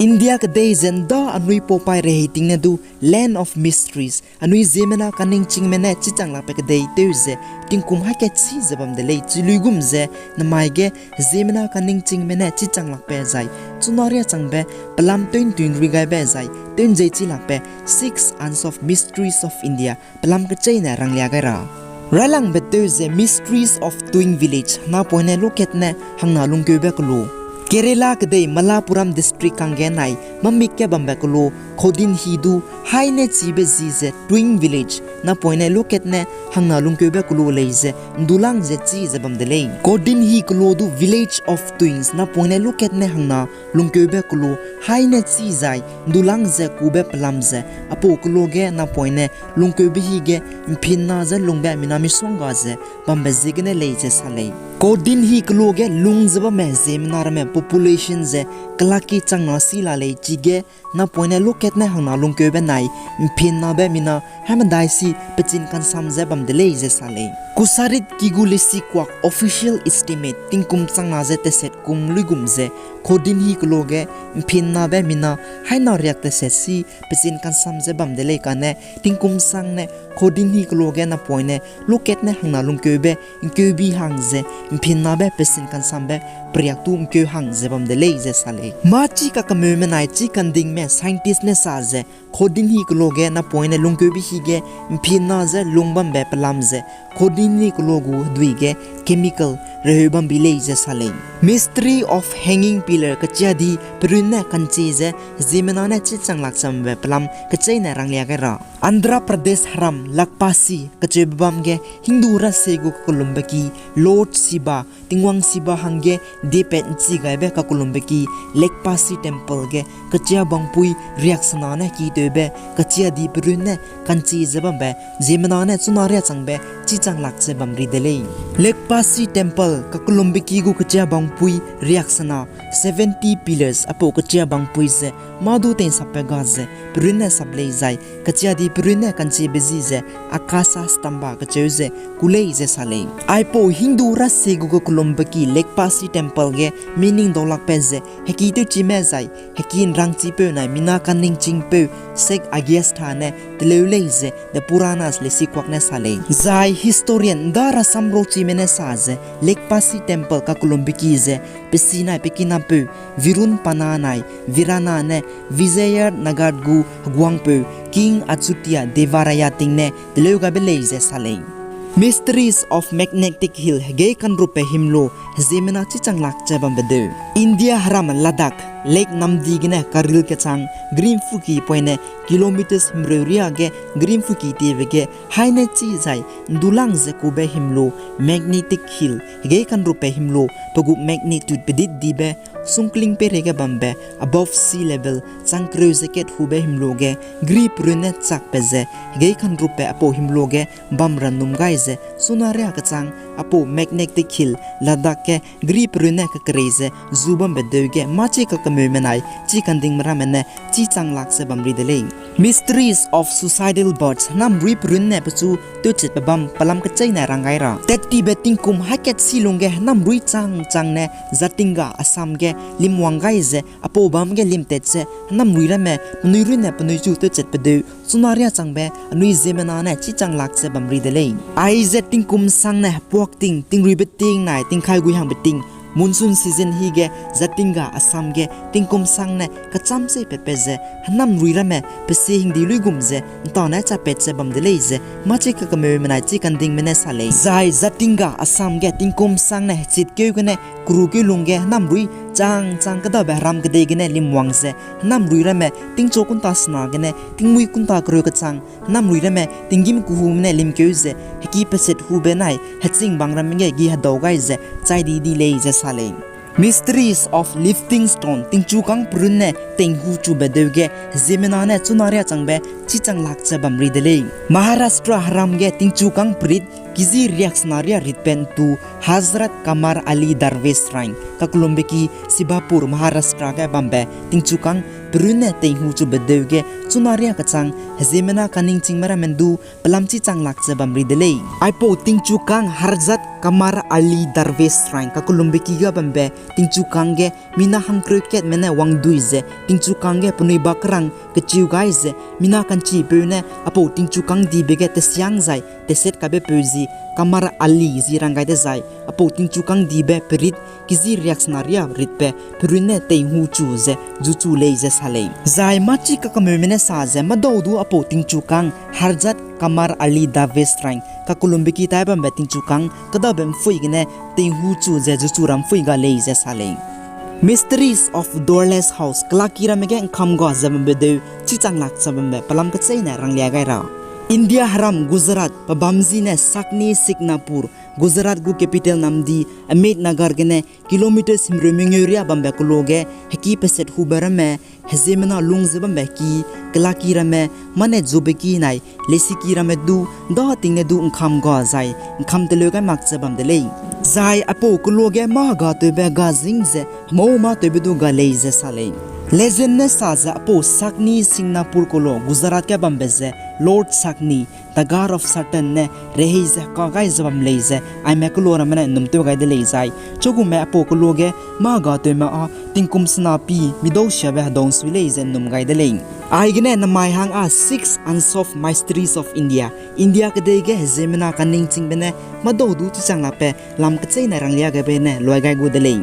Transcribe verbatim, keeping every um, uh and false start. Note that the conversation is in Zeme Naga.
India kedei ze ’nda anui pau paî rehei tingne du Land of Mysteries, anui ziemmena kaningchingme ne chichang lakbe kedei tew ze, tingkum haî kat si ze bam de lei, chi luigum ze, namai ge ziemmena kaningchingme ne chichang lakbe zai, chuna riâ changbe, pelam tew ’ntui ’nrui gaibe zai, tew ’nzei chi lakbe, Six Unsolved Mysteries of India, pelam kecheîne ranglia gai ra. Railangbe tew ze Mysteries of Twing Village, napoine luakatne hangna lungkeube kelo. Kerala kedei Malappuram District kangge nai, mamik ge bambe kelo, Khodinhi du, haî ne chibe zi ze Twing Village, napoine luakatne hangna lungkeube kelo lei ze, ’ndulang ze chî ze bam de lei. Khodinhi kelo du Village of Twins, napoine luakatne hangna lungkeube kelo, haî ne chî zai, ’ndulang ze kube pelam ze, apau kelo ge napoine lungkeube hi ge, ’mphinna ze lungbe mina misongga ze, bambe ziegene lei ze sa lei. Khodinhi kelo ge lung ze bamme ziemmena ramme population ze, kelaki changna si la lei chige, napoine luakatne hangna lungkeube nai, ’mphinnabe mina, haimedai si, pechin kansam ze bam de lei ze sa lei. Kusarit ki gu lesikuak official estimate tingkum changna ze teset kum luigum ze, Khodinhi kelo ge, ’mphinnabe mina, haina riak teset si, pechin kansam ze bam de lei kane, tingkum sangne, Khodinhi kelo ge napoine, luakatne hangna lungkeube, ’nkeubi hang ze, ’mphinnabe pechin kansambe, periak tu ’nkeu hang ze bam de lei ze sa lei. Mâ chi kakemeume nai chi kandingme scientist ne sa ze, Khodinhi kelo ge napoine lungkeube hi ge, ’mphinna ze lung bambe pelam ze, Khodinhi kelo gu hedui ge, chemical, reheu bambi lei ze sa lei. Mystery of Hanging Pillar kechia di perunne kanchi ze, ziemmena ne chichang lak chambe pelam kecheîne ranglia gai ra. Andhra Pradesh heram Lekpasi kacheube bam ge Hindu rasie gu kakelumbe ki Lord Shiva, Tingwang Shiva hangge diepat ’nchi gaibe kakelumbe ki Lekpasi Temple ge kechia bangpui riaksena ne ki tewbe kechia di perunne kanchi ze bambe ziemmena ne chuna riâ changbe chichang lak ze bam ri de lei. Lekpasi Temple kakelumbe ki gu kechia bangpui riaksena, seventy pillars apau kechia bangpui ze mâ du tei'nsapbe ga ze perunne sap lei zai, kechia di perunne kanchibe zi ze Akasha Stamba kacheu ze ku lei ze sa lei. Aipau Hindu rasie gu kakelumbe ki Lekpasi Temple ge meaning daulakbe ze heki tewchime zai, heki ’nrangchipeu nai mina kaningchingpeu Sheikh Agiastha ne teleu lei ze The Puranas lesikuak ne sa lei. Zai historian ’nda rasam rochime ne sa ze Lekpasi Temple kakelumbe ki ze pesi nai pekinampeu Virun Pana nai Virana ne Vijayanagar gu heguangpeu King Achyutia Deva Raya ting ne teleu gaibe lei ze sa lei. Mysteries of Magnetic Hill hegei kanrupbe himlo, ziemmena chichang lak ze bambe deu. India heram Ladakh, Lake Namdi gene karil kechang Grimfuki poine kilometers himreu riâ ge Grimfuki tiebe ge haî ne chî zai ’ndulang ze kube himlo Magnetic Hill hegei kanrupbe himlo pe gu magnitude pedit dibe sungkling peireige bambe above sea level chang kereu ze kat hube himlo ge gri perunne chakbe ze hegei kanrupbe apau himlo ge bam ra num gai ze chuna riâ kechang apau Magnetic Hill Ladakh ge gri perunne kakerei ze zu bambe deu ge mâ chi kakemeume nai chi kandingme ramme ne chichang lak ze bam ri de lei. Mysteries of Suicidal Birds, hênamrui perunne pechu tewchetbe bam pelam kecheîne rang gai ra. Tattibe tingkum haî kat si lungge hênamrui chang-changne Jatinga, Assam ge limwang gai ze, apau bam ge limtat ze, hênamrui ramme penui runne penui chu tewchetbe deu, chuna riâ changbe anui ziemmena ne chichang lak ze bam ri de lei. Aize tingkum sangne hepuak ting, tingruibe ting nai tingkai gui hangbe ting, monsoon season hi ge Jatinga, Assam ge tingkum sangne kechâm sei patpat ze, hênamrui ramme pesie hingdi luigum ze, ’ntane chapat ze bam de lei ze, mâ chi kakemeume nai chi kandingme ne sa lei. Zai Jatinga, Assam ge tingkum sangne hechitkeu gene kerukeu lungge hênamrui chang-chang kêdabe heram kedei gene limwang ze, hênamrui ramme tingchu kunta sena gene tingmuî kunta kereu kechang, hênamrui ramme tinggîm kehume ne limkeu ze, heki peset hube nai heching bang ramme ge gi hedau gai ze chai di di lei ze sa lei. Mysteries of Livingstone, tingchukâng perunne tenghu chube deu ge ziemmena ne chuna riâ changbe chichang lak ze bam ri de lei. Maharashtra heram ge tingchukâng perit kg riaksena riâ ritbe ntu Hazrat Qamar Ali Darvesh Shrine, kakellumbe ki Sibapur, Maharashtra ge bambe tingchukâng perunne teihuchu bedeu ge chuna riâ kechang heziemmena kaningchingme ramme ndu pelam chi chang lak ze bam ri de lei. Aipau tingchukâng Hazrat Qamar Ali Darvesh Shrine, kakellumbe ki ga bambe tingchukâng ge mina hangkereu katme ne wangdui ze tingchukâng ge penui ba kerang kecheu gai ze mina ka'nchipeu ne aipau tingchukâng dibe ge tesiang zai teset kaibepeu zi Qamar Ali zi rang gai dezai aipau tingchukâng dibe perit kg riaksena riâ ritbe perunne teihuchu ze zuchu lei ze sa lei. Zai mâchi kakemeume ne sa ze madau du aipau tingchukâng Hazrat Qamar Ali Darvesh Shrine, kakellumbe ki tai bambe tingchukâng kêdabe mpui gene teihuchu ze zuchu ra mpui ga lei ze sa lei. Mysteries of Doorless House, kelaki ramme ge ngkam ga ze bambe deu chi chang lak ze bambe pelam kecheîne ranglia gai ra. India heram Gujarat pebâm zi ne Sachni Shikanapur, Gujarat gu capital namdi Ahmednagar gene kilometer himreu mengeu riâ bambe kelo ge heki peset hube ramme heziemmena lung ze bambe ki, kelaki ramme, mane zube ki nai lesiki ramme du, da tingne du ngkam ga zai ngkam teleu gai mak ze bam de lei. Zai aipau kelo ge mâ hegatewbe gazing ze hemau mâ tewbe du ga lei ze sa lei. Legend ne sa ze aipau Sachni Shikanapur kelo Gujarat ge bambe ze Lord Sachni, the god of Satan ne rehei ze heka gai ze bam lei ze aime kelo ramme ne nnum tew gai de lei zai chugume aipau kelo ge mâ hegatewme â tingkum sena pi midau siabe hedau nsui lei ze nnum gai de lei. Aigene namai hang â Six Unsolved Mysteries of India, India kedei ge heziemmena kaningchingbe ne madau du chi chang lakbe lam kecheîne ranglia gaibe ne luai gai gu de lei.